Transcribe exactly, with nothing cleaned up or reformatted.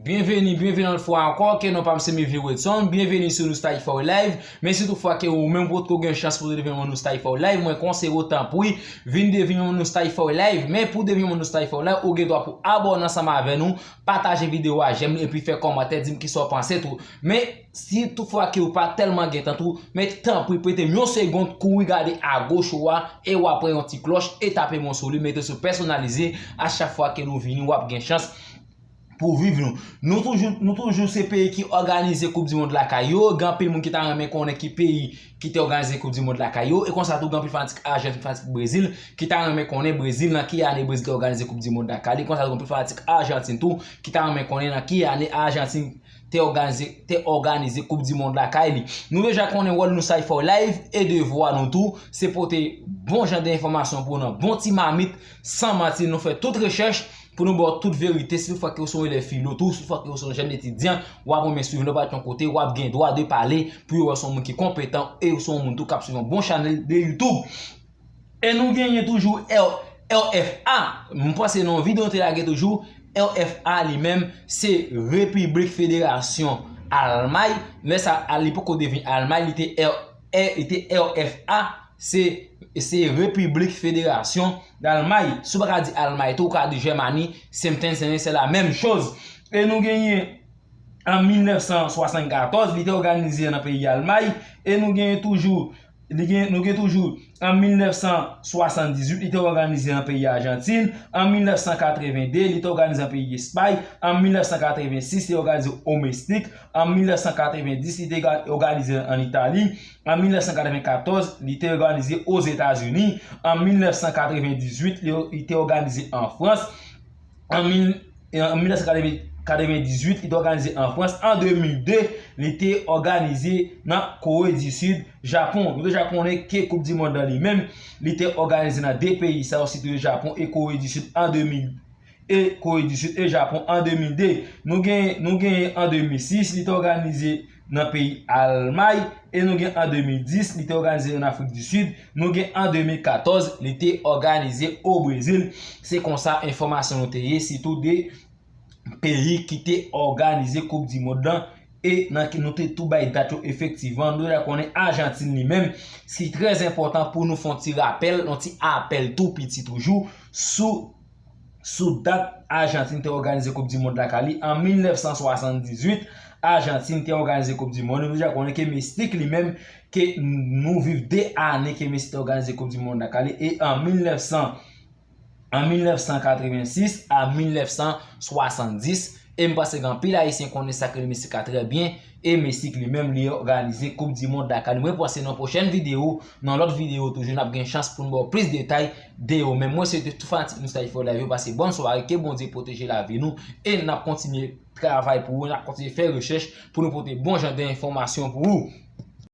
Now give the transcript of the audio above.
Byenveni, byenveni yon lòt fwa ankò, ke non pa m se Mivi Wilson, byenveni sou Noustay Foy Live, men si tout fwa ke ou menm potko gen chans pou te devyen yon Noustay Foy Live, mwen konseye w tanpri, vin devyen yon Noustay Foy Live, men pou devyen yon Noustay Foy Live, ou gen dwa pou abòne ansanm avè nou, pataje videyo a, jèm li, epi fè kòmantè, di m kisa w panse tou. Men, si tout fwa ke ou pa tèlman gen tan tou, men tanpri prete m yon segond, kouri gade agoch ou a, e w a pran yon ti klòch, e tape m sou li, mete sou pèsonalize, a chak fwa ke nou vini, w ap gen chans pou viv nou. Nou toujou, nou toujou se peyi ki òganize koup di mond lakay yo. Gen anpil moun ki ta renmen konnen ki peyi ki te òganize koup di mond lakay yo. E konsa tou, gen anpil fanatik Ajantin, fanatik Brezil, ki ta renmen konnen Brezil, nan ki ane Brezil te òganize koup di mond lakay li. Konsa tou, gen anpil fanatik Ajantin tou, ki ta renmen konnen nan ki ane Ajantin te òganize, te òganize koup di mond lakay li. Nou deja konnen wòl Noustay Foy Live e devwa nou tou, se pote bon jan de enfòmasyon pou nou, bon ti mamit, san manti, nou fè tout rechèch, pou nou ba w tout verite, si tout fwa ke w se yon elèv filo tou, si tout fwa ke w se yon jèn etidyan, w ap renmen swiv nou, pa t yon kote, w ap gen dwa de pale, pou yo wè w se yon moun ki konpetan, e w se yon moun tou k ap swiv yon bon chanèl de YouTube. E nou genyen toujou R F A, m panse nan yon videyo nou te lage toujou, R F A li menm, se Repiblik Federasyon Almay, lè sa a li poko devyen Almay, li te R, R, li te R F A, se, se Repiblik Federasyon Dalmay. Si w pa ka di Almay tou, ou ka di Jèmani, same thing, same, se la menm choz. E nou genyen an mil nèf san swasann katòz, li te òganize nan peyi Almay. E nou genyen toujou, li gen, nou gen toujou an mil nèf san swasann dizuit, li te òganize nan peyi Ajantin. An mil nèf san katreven de, li te òganize nan peyi Espay. An mil nèf san katreven sis, li te òganize o Meksik. An mil nèf san katreven dis, li te ga-, òganize an Itali. An mil nèf san katreven katòz, li te òganize Ozetazini. An mil nèf san katreven dizuit, li, li te òganize an Frans. An mil, an mil nèf san katreven dizuit, li te òganize an Frans. An de mil de, li te òganize nan Kore di Sid, Japon. Nou deja konnen ke Koup di Mond lan li menm, li te òganize nan de peyi sa yo, sitou Japon e Kore di Sid an de mil, e Kore di Sid e Japon an de mil de. Nou gen, nou genyen an de mil sis, li te òganize nan peyi Almay, e nou gen an de mil dis, li te òganize an Afrik di Sid. Nou gen an de mil katòz, li te òganize o Brezil. Se konsa enfòmasyon nou te ye, sitou de peyi ki te òganize Koup di Mond lan, e nan ki nou te tou bay dat yo efektivman. Nou deja konnen Ajantin li menm, se trè enpòtan pou nou fè yon ti rapèl, yon ti apèl tou piti toujou, sou, sou dat Ajantin te òganize Koup di Mond lakay li. An mil nèf san swasann dizuit, Ajantin te òganize Koup di Mond. Nou deja konnen ke Meksik li menm, ke nou viv de ane ke Meksik te òganize Koup di Mond lakay li. E an mil nèf san, an mil nèf san katreven sis a mil nèf san swasann dis, e m panse gen anpil Ayisyen konnen sa ke Meksik a trè byen, e Meksik li menm li òganize Koup di Mond lakay li. Mwen panse nan pwochèn videyo, nan lòt videyo toujou, n ap gen chans pou n ba w plis detay de yo. Men mwen swete tout fanatik Noustay Foy Live yo pase bòn sware, ke Bondye pwoteje lavi nou, e n ap kontinye travay pou ou, n ap kontinye fè rechèch pou nou pote bon jan de enfòmasyon pou ou.